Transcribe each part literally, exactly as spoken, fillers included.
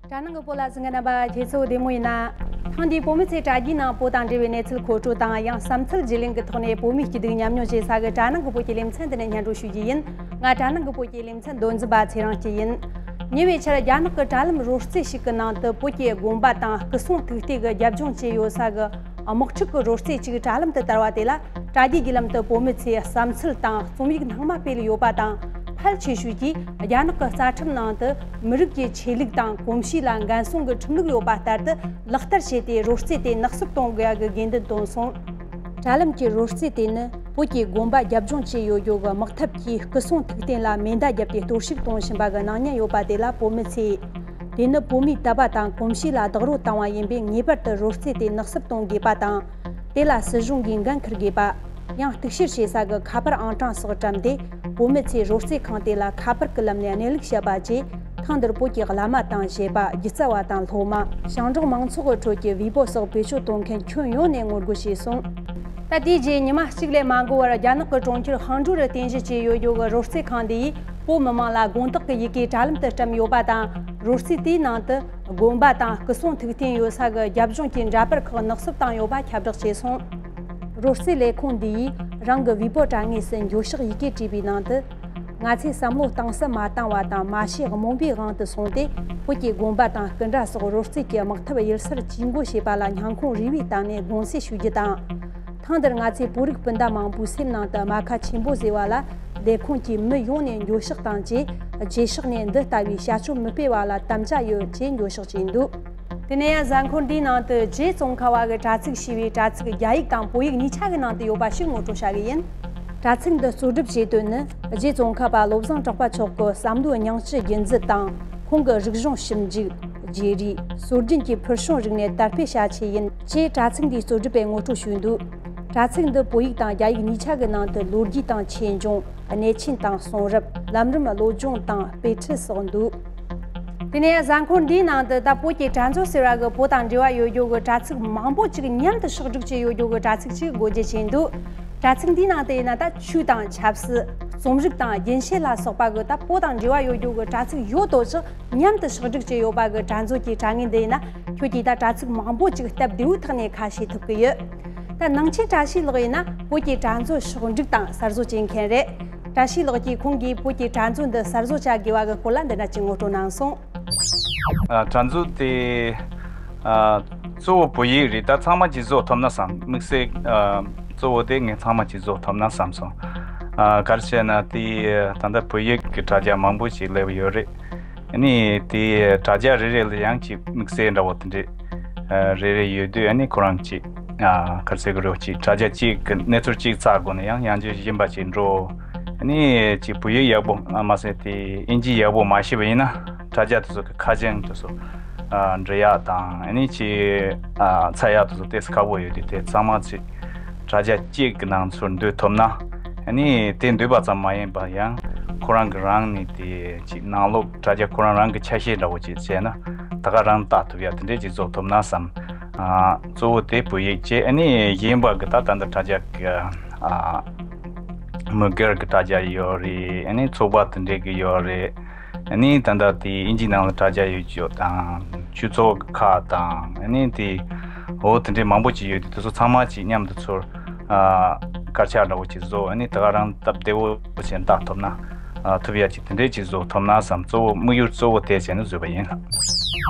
དྲ་ནང་གི་བོད་ལ་གཟིགས་མཁན་རྣམ་པ་ཁྱེད་ཚོ་བདེ་མོ་ཡིན་ན། ཐེངས་འདིའི་བོད་མི་ཚོས་དྲ་རྒྱའི་ནང་བོད་དང་འབྲེལ་བའི་གནས་ཚུལ་མཁོ་སྤྲོད་དང་། ཡང་བསམ་ཚུལ་བརྗེ་ལེན་གྱི་ཐོག་ནས་བོད་མིའི་སྐྱིད་སྡུག་མཉམ་མྱོང་བྱེད་ས་གི་དྲ་ནང་གི་བོད་ཀྱི་ལེ་ཚན་འདི་ནས་སྙན་སྒྲོན་ཞུ་རྒྱུ་ཡིན། ང་དྲ་ནང་གི་བོད་ཀྱི་ལེ་ཚན་མདོ་འཛིན་པ་ཚེ་རིང་སྐྱིད་ཡིན། ཉེ་བའི་ཆར་རྒྱ་ནག་གི་དྲ་ལམ་རོལ་རྩེད་ཞིག་གི་ནང་དུ་བོད་ཀྱི་དགོན་པ་དང་སྐུ་སྲུང་ཐུགས་རྟེན་གྱི་རྒྱབ་ལྗོངས་བཅས་ཡོད་ས་གི་དམག་འཁྲུག་གི་རོལ་རྩེད་ཅིག་དྲ་ལམ་དུ་དར་བ་དེ་ལ། དྲ་རྒྱའི་བརྒྱུད་ལམ་དུ་བོད་མི་ཚོས་བསམ་ཚུལ་དང་རྩོམ་ཡིག་སྣང་མ་སྤེལ་ཡོད་པ་དང་། ཕལ་ཆེ་ཤོས་ཀྱིས་རྒྱ་ནག་གི་རྩ་ཁྲིམས་ནང་དུ་མི་རིགས་ཀྱི་ཆོས་ལུགས་དང་གོམས་གཤིས་ལ་འགན་སྲུང་གི་ཁྲིམས་ལུགས་ཡོད་པ་ལྟར་དུ་ལག་བསྟར་བྱས་ཏེ། རོལ་རྩེད་དེ་ནག་བསུབ་གཏོང་དགོས་ཡ་གི་དགོས་འདུན་བཏོན་སོང་། དྲ་ལམ་གྱི་རོལ་རྩེད་དེ་ནི་བོད་ཀྱི་དགོན་པ་རྒྱབ་ལྗོངས་བཅས་ཡོད་རྒྱུ་གི་དམག་འཐབ་ཀྱིས་སྐུ་སྲུང་ཐུགས་རྟེན་ལ་མེ་མདའ་བརྒྱབ་སྟེ་གཏོར་བཤིག་གཏོང་བཞིན་པ་གི་སྣང་བརྙན་ཡོད་པ་དེ་ལ་བོད་མི་ཚོས། དེ་ནི་བོད་མིའི་དད་པ་དང་གོམས་གཤིས་ལ་རྡོག་རོལ་བཏང་བ་ཡིན་པས། ངེས་པར་དུ་རོལ་རྩེད་དེ་ནག་བསུབ་གཏོང་དགོས་པ་དང་། དེ་ལ་སྲིད་གཞུང་གིས་འགན་འཁུར་དགོས་པ། ཡང་གཏུག་བཤེར་བྱེད་ས་གི་ཁ་པར་ཨང་གྲངས་སོགས་བཀྲམ་སྟེ། བོད་མི་ཚོས་རོལ་རྩེད་ཁང་དེ་ལ་ཁ་པར་གྱི་ལམ་ནས་གནས་ལུགས་བཤད་པ་བཅས། ཐེངས་འདིར་བོད་ཀྱི་བླ་མ་དང་གཞས་པ། སྒྱུ་རྩལ་བ་དང་སློབ་མ། ཞིང་འབྲོག་མང་ཚོགས་ཀྱི་ཁྲོད་ཀྱི་བེ་པོ་སོགས་བེད་སྤྱོད་གཏོང་མཁན་ཁྱོན་ཡོངས་ནས་ངོ་རྒོལ་བྱས་སོང་། ད་དེའི་རྗེས་ཉི་མ་གཅིག་ལས་མ་འགོར་བར། རྒྱ་ནག་གི་གྲོང་ཁྱེར་ཧང་ཀྲུའུ་རུ་རྟེན་གཞི་བྱས་ཡོད་རྒྱུ་གི་རོལ་རྩེད་ཁང་འདི་ཡིས་བོད་མི་མང་ལ་དགོངས་དག་གི་ཡི་གེ་དྲ་ལམ་དུ་བཀྲམ་ཡོད་པ་དང་། རོལ་རྩེད་དེའི་ནང་དུ་དགོན་པ་དང་སྐུ་སྲུང་ཐུགས་རྟེན་ཡོད་ས་གི་རྒྱབ་ལྗོངས་ཀྱི་འདྲ་པར་ཁག་ནག་བསུབ་བཏང་ཡོད་པ་ཁྱབ་བསྒྲགས་བྱས་སོང་། རོལ་རྩེད་ལས་ཁུངས་འདི་ཡིས་རང་གི་བེ་པོ་དྲ་ངོས་སུ་འགྱོད་བཤགས་ཡི་གེ་བྲིས་པའི་ནང་དུ། ང་ཚོས་བསམ་བློ་གཏིང་ཟབ་མ་བཏང་བ་དང་། མ་ཤེས་རྨོངས་པའི་དབང་དུ་སོང་སྟེ། བོད་ཀྱི་དགོན་པ་དང་སྐུ་འདྲ་སོགས་རོལ་རྩེད་ཀྱི་དམག་འཐབ་གཡུལ་སར་ཇུས་འགོད་བྱས་པ་ལ་སྙིང་ཁོང་རུས་པའི་གཏིང་ནས་དགོངས་སེལ་ཞུ་རྒྱུ་དང་། ཐེངས་འདིར་ང་ཚོས་བོད་རིགས་སྤུན་ཟླ་མང་པོའི་སེམས་ནང་དུ་རྨ་ཁ་ཆེན་པོ་བཟོས་པ་ལ། ལས་ཁུངས་ཀྱིས་མི་ཡོངས་ནས་འགྱོད་བཤགས་དང་བཅས། རྗེས་ཕྱོགས་ནས་འདི་ལྟ་བུའི་བྱ་སྤྱོད་མི་སྤེལ་བ་ལ་དམ་བཅའ་ཡོད་ཅེས་འགྱོད་བཤགས་བྱས་འདུག། དེ་ནས་ཡང་གཟའ་འཁོར་འདིའི་ནང་དུ་རྗེ་ཙོང་ཁ་པ་གི་དྲ་ཚིགས་ཞེས་པའི་དྲ་ཚིགས་རྒྱ་ཡིག་དང་བོད་ཡིག་གཉིས་ཆ་གི་ནང་དུ་ཡོད་པ་ཞིག་ངོ་སྤྲོད་བྱ་གི་ཡིན། དྲ་ཚིགས་འདི་གཙོ་སྒྲུབ་བྱེད་དོན་ནི། རྗེ་ཙོང་ཁ་པ་བློ་བཟང་གྲགས་པ་མཆོག་གི་བསམ་བློའི་སྙིང་བཅུད་རྒྱུན་འཛིན་དང་། ཁོང་གི་རིག་གཞུང་ཞིབ་འཇུག། བརྗེ་རེས། སྲོལ་རྒྱུན་གྱི་ཕུལ་བྱུང་རིག་གནས་དར་སྤེལ་བྱ་ཆེད་ཡིན་ཅེས་དྲ་ཚིགས་འདིའི་གཙོ་སྒྲུབ་པས་ངོ་སྤྲོད་ཞུས་འདུག། དྲ་ཚིགས་འདི་བོད་ཡིག་དང་རྒྱ་ཡིག་གཉིས་ཆ་གི་ནང་དུ་ལོ་རྒྱུས་དང་ཆོས་འབྱུང་། གནས་ཆེན་དང་གསུང་རབ། ལམ་རིམ་བློ་སྦྱོང་དང་དཔེ་ཁྲིད་སོགས་འདུག། དེ་ནས་གཟའ་འཁོར་འདིའི་ནང་དུ་ད་བོད་ཀྱི་དྲ་མཛོད་ཟེར་བ་གི་བོད་དང་འབྲེལ་བ་ཡོད་རྒྱུ་གི་དྲ་ཚིགས་མང་པོ་ཅིག་མཉམ་དུ་ཕྱོགས་སྒྲིག་བྱས་ཡོད་རྒྱུ་གི་དྲ་ཚིགས་ཅིག་སྒོ་འབྱེད་བྱས་འདུག། དྲ་ཚིགས་འདིའི་ནང་དུ་ཡིན་ན། ད་ཆོས་དང་ཆབ་སྲིད། རྩོམ་རིག་དང་རྒྱུན་ཤེས་ལ་སོགས་པ་གི་ད་བོད་དང་འབྲེལ་བ་ཡོད་རྒྱུ་གི་དྲ་ཚིགས་ཡོད་དོ་ཅོག་མཉམ་དུ་ཕྱོགས་སྒྲིག་བྱས་ཡོད་པ་གི་དྲ་མཛོད་ཀྱི་དྲ་ངོས་འདི་ཡིན་ན། ཁྱོད་ཀྱིས་ད་དྲ་ཚིགས་མང་པོ་ཅིག་སྟབས་བདེ་བོའི་ཐོག་ནས་ཁ་ཕྱེ་ཐུབ་ཀྱི་ཡོད། ད་ནང་ཆེན་བཀྲ་ཤིས་ལགས་ཡིན་ན་བོད་ཀྱི་དྲ་མཛོད་ཕྱོགས་སྒྲིག་དང་གསར་བཟོ་བྱེད་མཁན་རེད། བཀྲ་ཤིས་ལགས་ཀྱིས་ཁོང་གིས་བོད་ཀྱི་དྲ་མཛོད་འདི་གསར་བཟོ་བྱ་དགོས་པ་གི་སྐོར་ལ་འདི་འདྲ་ཅིག་ངོ་སྤྲོད་གནང་སོང་། ཨ། དྲ་མཛོད་དེ། ཨ། གཙོ་བོ་བོད་ཡིག་རེད། ད་ཚང་མ་གྱིས་བཟོ་ཐུབ་ན་བསམ། དམིགས་བསལ། ཨ། གཙོ་བོ་དེ་ངས་ཚང་མ་གྱིས་བཟོ་ཐུབ་ན་བསམ་སོང་། ཨ། ག་རེ་བྱས་ན་དེ་ད་ལྟ་བོད་ཡིག་གི་དྲ་རྒྱ་མང་པོ་ཞིག་སླེབས་ཡོད་རེད། ཨ་ནི་དེ་དྲ་རྒྱ་རེ་རེ་ལ་ཡང་ཅིག་དམིགས་བསལ་འདྲ་བོ་དེ་འདྲས། ཨ། རེ་རེ་ཡོད་དུས། ཨ་ནི་ཁོ་རང་ཅིག། ཨ། ག་རེ་ཟེར་དགོས་རེད། ཅིག་དྲ་རྒྱ་གཅིག་གི་གནས་ཚུལ་གཅིག་བཙལ་དགོས་ན་ཡང་ཡང་ཅིག་གཞན་པ་ཅིག་འགྲོ། ཨ་ནི་ཅིག་བོད་ཡིག་ཡག་པོ་མ་ཟད་དེ་དབྱིན་ཇི་ཡག་པོ་མ་ཤེས་པ་ཡིན་ན། དྲ་རྒྱ་དེ་ཚོ་གི་ཁ་བྱང་དེ་ཚོ། ཨ། འབྲི་ཡག་དང་། ཨ་ནི་ཅིག། ཨ། འཚོལ་ཡག་དེ་ཚོ་ཏོག་ཙམ་ཁག་པོ་ཡོད་དུས། དེ་ཚང་མ་ཅིག་དྲ་རྒྱ་གཅིག་གི་ནང་ཚུར་འདུས་ཐུབ་ན། ཨ་ནི་དེ་འདུས་པ་ཙམ་མ་ཡིན་པར་ཡང་ཁོ་རང་གི་རང་ནས་དེ་ཅིག་ནང་ལོགས་དྲ་རྒྱ་ཁོ་རང་རང་གི་ཆ་ཤས་འདྲ་བོ་ཅིག་བྱས་ན། ད་ག་རང་བལྟ་ཐུབ་ཡག་དེ་འདྲས་ཅིག་བཟོ་ཐུབ་ན་བསམ། ཨ། གཙོ་བོ་དེ་བོད་ཡིག་བྱས། ཨ་ནི་གཞན་པ་གི་ད་ད་ལྟ་དྲ་རྒྱ་གི། ཨ། མི་སྒེར་གི་དྲ་རྒྱ་ཡོད་རེད། ཨ་ནི་ཚོགས་པ་དེ་འདྲས་གི་ཡོད་རེད། ཨ་ནི་ད་ལྟ་དེ་དབྱིན་ཇིའི་ནང་ལ་དྲ་རྒྱ་ཡོད་ཅོག་དང་། ཆོས་ཚོགས་ཁག་དང་། ཨ་ནི་དེ། འོ། དེ་འདྲས་མང་པོ་ཅིག་ཡོད་དུས། དེ་ཚོ་ཚང་མ་ཅིག་མཉམ་དུ་ཚུར། ཨ། དཀར་ཆག་འདྲ་བོ་ཅིག་བཟོ། ཨ་ནི་ད་ག་རང་སྟབས་བདེ་བོ་བྱས་བལྟ་ཐུབ་ན། ཨ། ཐུབ་ཡག་ཅིག་དེ་འདྲས་ཅིག་བཟོ་ཐུབ་ན་བསམ། གཙོ་བོ་དམིགས་ཡུལ་གཙོ་བོ་དེ་བྱས་ནས་བཟོས་པ་ཡིན།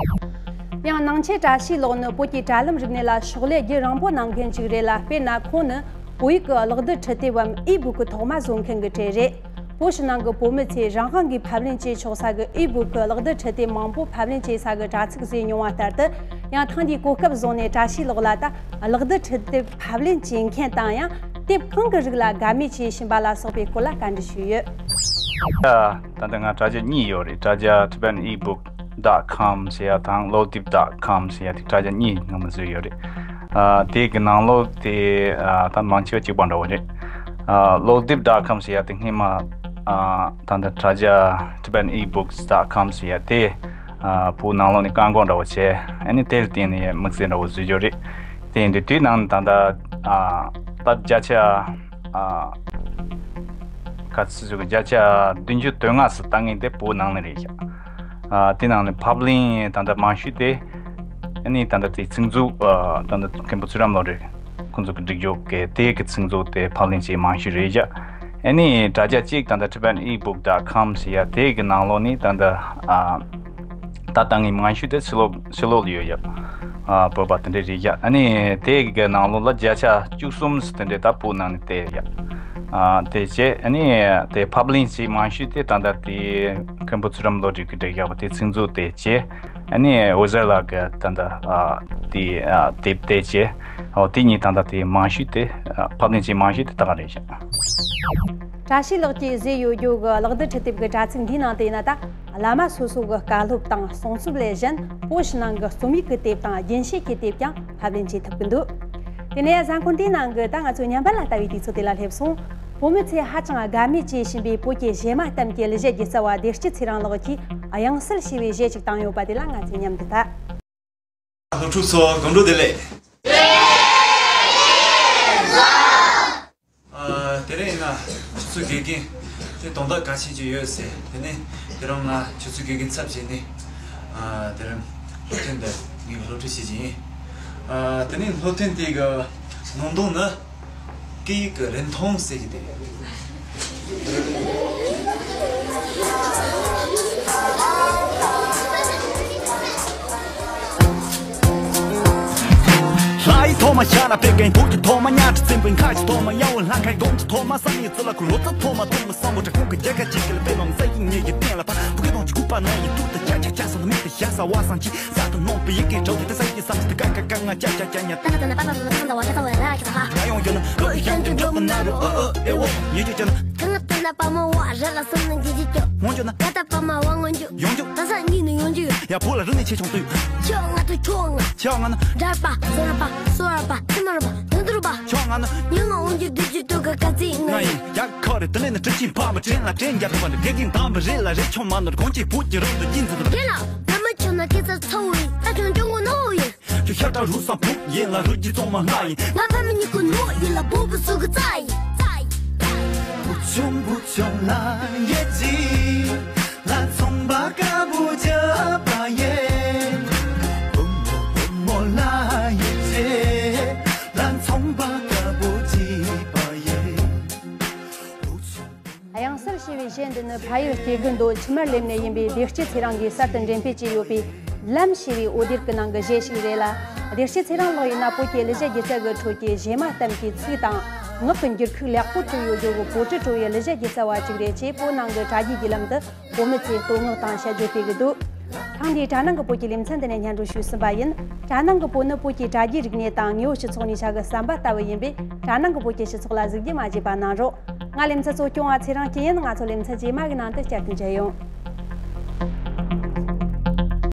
ཡང་ནང་ཆེན་བཀྲ་ཤིས་ལགས་ནི་བོད་ཀྱི་དྲ་ལམ་རིག་གནས་ལ་ཕྱག་ལས་རྒྱུན་རིང་པོ་གནང་མཁན་ཅིག་རེད་ལ། དཔེར་ན་ཁོང་ནི་བོད་ཡིག་གི་གློག་རྡུལ་འཕྲུལ་དེབ་བམ་ཨི་བུག་གི་ཐོག་མ་བཟོ་མཁན་གྱི་གྲས་རེད། བོད་ཕྱི་ནང་གི་བོད་མི་ཚོས་རང་དབང་གིས་ཕབ་ལེན་བྱེད་ཆོག་ས་གི་ཨི་བུག་གི་གློག་རྡུལ་འཕྲུལ་དེབ་མང་པོ་ཕབ་ལེན་བྱེད་ས་གི་དྲ་ཚིགས་བཟོས་མྱོང་བ་ལྟར་དུ། ཡང་ཐེངས་འདིའི་གོ་སྐབས་བཟུང་ནས་བཀྲ་ཤིས་ལགས་ལ་ད་གློག་རྡུལ་འཕྲུལ་དེབ་ཕབ་ལེན་བྱེད་མཁན་དང་། ཡང་དེབ་གང་གི་རིགས་ལ་དགའ་མོས་བྱེད་བཞིན་པ་ལ་སོགས་པའི་སྐོར་ལ་བཀའ་འདྲི་ཞུས་ཡོད། ད་ལྟ་ང་དྲ་རྒྱ་གཉིས་ཡོད་རེད། དྲ་རྒྱ་Tibetan ebook dot com ཟེར་ཡ་དང་གློག་དེབ་dot com ཟེར་ཡ་དེ་དྲ་རྒྱ་གཉིས་ནང་མ་བཟོས་ཡོད་རེད། ཨ། དེ་གི་ནང་ལོགས་དེ། ཨ། ད་མང་ཆེ་བ་གཅིག་པ་འདྲ་བོ་རེད། ཨ། གློག་དེབ་dot com ཟེར་ཡ་དེ་སྔོན་མ། ཨ། ད་ལྟ་དྲ་རྒྱ་Tibetan ebooks dot com ཟེར་ཡ་དེ། ཨ། བོད་ནང་ལོགས་ནས་བཀག་འགོག་འདྲ་བོ་བྱས། ཨ་ནི་དེ་ལ་བརྟེན་ནས་དམིགས་བསལ་འདྲ་བོ་བཟོས་ཡོད་རེད། དེ་ཡིན་དུས་དེའི་ནང་ད་ལྟ། ཨ། ད་བརྒྱ་ཆ། ཨ། ག་ཚོད་ཟེར་དགོས། བརྒྱ་ཆ་བདུན་ཅུ་དོན་ལྔ་ཙམ་ལྟ་མཁན་དེ་བོད་ནང་ནས་རེད་ཤག། ཨ་དེ་ནང་ནས་ཕབ་ལེན་ད་ལྟ་མང་ཤོས་དེ་ཨ་ནི་ད་ལྟ་དེ་ཚིག་མཛོད་ཨ་ད་ལྟ་མཁན་པོ་ཚུལ་ཁྲིམས་བློ་གྲོས་ཁོང་ཚོ་གི་སྒྲིག་འཇོག་གི་དེ་གི་ཚིག་མཛོད་དེ་ཕབ་ལེན་བྱས་མང་ཤོས་རེད་བཞག་ཨ་ནི་དྲ་རྒྱ་གཅིག་ད་ལྟ་Tibetan ebook dot com ཟེར་ཡ་དེ་གི་ནང་ལོགས་ནས་ད་ལྟ་ཨ་ད་ལྟ་ངའི་མང་ཤོས་དེ་ཕྱི་ལོགས་ཕྱི་ལོགས་ལ་ཡོད་ཡ། ཨ་བོད་པ་དེ་འདྲས་རེད་ཡ། ཨ་ནི་དེ་གི་ནང་ལོགས་ལ་བརྒྱ་ཆ་བཅུ་གསུམ་དེ་འདྲས་ད་བོད་ནང་ནས་བལྟས་ཡ། ཨ་དེ་བྱས་ཨ་ནི་དེ་ཕབ་ལེན་བྱས་མང་ཤོས་དེ་ད་ལྟ་དེ་མཁན་པོ་ཚུལ་ཁྲིམས་བློ་གྲོས་ཀྱིས་བསྒྲིགས་ཡག་པ་དེ་ཚིག་མཛོད་དེ་བྱས། ཨ་ནི་འོད་ཟེར་ལགས་ཀྱི་ད་ལྟ་ཨ་དེ་ཨ་དེབ་དེ་བྱས། འོ་དེ་གཉིས་ད་ལྟ་དེ་མང་ཤོས་དེ་ཨ་ཕབ་ལེན་བྱས་མང་ཤོས་དེ་ད་ག་རེད་བཞག་བཀྲ་ཤིས་ལགས་ཀྱིས་བཟོས་ཡོད་རྒྱུ་གི་ལག་བསྡུར་འཕྲི་དེབ་ཀྱི་དྲ་ཚིགས་འདིའི་ནང་དུ་ཡིན་ན་ད། བླ་མ་སོ་སོ་གི་བཀའ་སློབ་དང་གསུང་རྩོམ་ལས་གཞན་བོད་ཕྱི་ནང་གི་རྩོམ་ཡིག་གི་དེབ་དང་རྒྱུན་ཤེས་ཀྱི་དེབ་ཀྱང་ཕབ་ལེན་བྱེད་ཐུབ་ཀྱི་འདུག་དེ་ནས་གཟའ་འཁོར་འདིའི་ནང་གི་ད་ང་ཚོའི་ཉམས་པ་ལ་ལྟ་བའི་དུས་ཚོད་དེ་ལ་སླེབས་སོང་། བོད་མི་ཚོས་ཧ་ཅང་དགའ་མོས་བྱེད་བཞིན་པའི་བོད་ཀྱི་གཞས་མ་གཏམ་གྱི་གླུ་གཞས་སྒྱུ་རྩལ་བ་བདེ་སྐྱིད་ཚེ་རིང་ལགས་ཀྱིས་དབྱངས་གསལ་ཞེས་པའི་གཞས་ཅིག་བཏང་ཡོད་པ་དེ་ལ་ང་ཚོས་མཉམ་དུ་ལྟ། སློབ་ཕྲུག་ཚོ་དགོང་དྲོ་བདེ་ལེགས། ཨ། དེ་རིང་ཡིན་ན་ཆུ་ཚོད་དགེ་རྒན་དེ་དོན་དག་གལ་ཆེན་ཅིག་ཡོད་ཟེར། དེ་ནས་དེ་རིང་ང་ཆུ་ཚོད་དགེ་རྒན་ཚབ་བྱས་ནས་ཨ་དེ་རིང་སློབ་ཐུན་འདི་ངས་སློབ་ཁྲིད་བྱེད་ཀྱི་ཡིན། ཨ། དེ་ནས་སློབ་ཐུན་དེ་གི་ནང་དོན་ནི་སྐད་ཡིག་གི་རིན་ཐང་ཟེར་གྱི་དེ། ལྷ་ཡི་ཐོག་མ་ཤ་ན་པེ་ཀན་བུ་གི་ཐོག་མ་ཉ་ཁྲི་བཙན་པོའི་ཁ་གི་ཐོག་མ་ཡ་བོ་ལྷ་ཁའི་དགོང་གི་ཐོག་མ་བསམ་ཡས་ཚི་ལ་ཁུ་ལོ་ཚ་ཐོག་མ་ཐོག་མ་བསམ་བློ་དྲ་ཁུང་གི་རྒྱལ་ཁ་ཅིག་གི་ལ་པེ་མམ་ས་ཡིག་ཉེ་གི་སྟེང་ལ་ཕ་བུ་གི་དོང་གི་སྐུ་པ་ན་ཡི་ཏུ་ཏི་ཆ་ཆ་ཆ་ས་ལ་མི་ཏི་ཤ་ས་བ་སང་ཅི་ས་ཏུ་ནོང་པི་ཡི་གི་གྲོགས་ཏི་ས་ཡི་སམ་ཏི་ཀ་ཀ་ཀ་ང་ཅ་ཅ་ཅ་ཉ་ཏ་ན་ཏ་ན་པ་པ་པ་ཏ་ན་ཏ་བ་ཏ་ཏ་བ་ར་ཁ་ས་ཧ། ང་ཡོང་རྒྱུ་ན་ལོ་ཡི་ཤང་གི་འགྲོ་གི་ན་རུ་ཨ་ཨ་ཨེ་བོ་ཉེ་རྒྱུ་ཅ་ན། ཁ་ང་ཏི་ན་པ་མ་བ་ར་ལ་སང་ན་གི་ཅི་ཅོ། ངོ་ཅོ་ན། ང་ཏ་པ་མ་བ་ངོ་འཇུ། ཡོང་འཇུ། ད་ས་གཉིས་ནི་ཡོང་འཇུ་ཡོད། ཡ་བོ་ལ་རི་ནི་ཆེ་ཆུང་ཏུ། ཁྱོ་ང་ཏུ་ཁྱོ་ང་། ཁྱོ་ང་ན། འདྲ་པ་ཟ་ར་པ་སོ་ར་པ་ཏི་མ་ར་པ་དུ་དུ་ར་པ། ཁྱོ་ང་ན། ཉི་མ་འོང་རྒྱུ་དུས་རྒྱུ་དུ་ག་ག་ཚི་ང་ཡིན། ཡ་ཁ་རེ་དི་ལེ་ནི་ཏྲི་ཅི་ཕ་མ་ཏྲེན་ལ་ཏྲེན་རྒྱ་ཐུ་བ་ནི་དགེ་རྒན་དམ་པ་རེ་ལ་རེ་ཆོ་མ་ནོར་གོང་ཅི་བུ་ཅི་རོ་འདི་ཅི་འཛི་དུ། རྒན་ལགས་ན་མ་ཆོ་ན་སྐད་ཆ་ཚ་བོ་ཡིན། ད་ཁྱོད་ཅུང་གོ་ནོ་བོ་ཡིན། ཁྱོད་ཤ་ཁྲག་རུས་སམ་བུ་ཡིན་ལ་རུ་ཅི་ཙོང་མ་ང་ཡིན། ང་ཕ་མི་ཉི་ཁུ་ནོ་ཡིན་ལ་བུ་བུ་སུ་གི་རྩ་ཡིན། བུ་ཆུང་བུ་ཆུང་ལ་ཡེ་ཅི། ལ་ཚོང་པ་དཀར་པོ་རྒྱབ་པ་ཡེ། བུ་མོ་བུ་མོ་ལ་ཡེ་ཅེ། ལ་ཚོང་པ་དཀར་པོ་བྱིས་པ་ཡེ། དབྱངས་གསལ་ཞེས་པའི་གཞས་འདི་ནི་ཕ་ཡུལ་སྐྱེ་རྒུ་མདོ་ཆུ་དམར་ལེབ་ནས་ཡིན་པའི་བདེ་སྐྱིད་ཚེ་རིང་གིས་གསར་དུ་འགྲེམས་སྤེལ་བྱས་ཡོད་པའི་ལམ་ཞེས་པའི་འོད་སྡེར་གྱི་ནང་གི་གཞས་ཤིག་རེད་ལ། བདེ་སྐྱིད་ཚེ་རིང་ལགས་ཡིན་ན་བོད་ཀྱི་གླུ་གཞས་སྒྱུ་རྩལ་གྱི་ཁྲོད་ཀྱི་གཞས་མ་གཏམ་གྱི་ཚིག་དང་ངག་གི་འགྱུར་ཁུག་ལེགས་པོ་བྲིས་ཡོད་རྒྱུ་གི་གོ་སྒྲིག་སྤྲོ་བའི་གླུ་གཞས་སྒྱུ་རྩལ་བ་ཅིག་རེད་ཅེས་བོད་ནང་གི་དྲ་རྒྱའི་བརྒྱུད་ལམ་དུ་བོད་མི་ཚོས་བསྟོད་བསྔགས་དང་དཔྱད་བརྗོད་སྤེལ་གྱི་འདུག་ཐེངས་འདིའི་དྲ་ནང་གི་བོད་ཀྱི་ལེ་ཚན་འདི་ནས་སྙན་སྒྲོན་ཞུས་ཟིན་པ་ཡིན། དྲ་ནང་གི་བོད་ནི་བོད་ཀྱི་དྲ་རྒྱའི་རིག་གནས་དང་དངོས་ཡོད་སྤྱི་ཚོགས་གཉིས་ཆ་གི་ཟམ་པ་ལྟ་བུ་ཡིན་པས་དྲ་ནང་གི་བོད་ཀྱི་སྤྱི་ཚོགས་ལ་གཟིགས་རྒྱུ་མ་བརྗེད་པ་གནང་རོགས། ང་ལེ་ཚན་གཙོ་སྐྱོང་བ་ཚེ་རིང་སྐྱིད་ཡིན། ང་ཚོ་ལེ་ཚན་རྗེས་མ་གི་ནང་དུ་བསྐྱར་དུ་མཇལ་ཡོང་།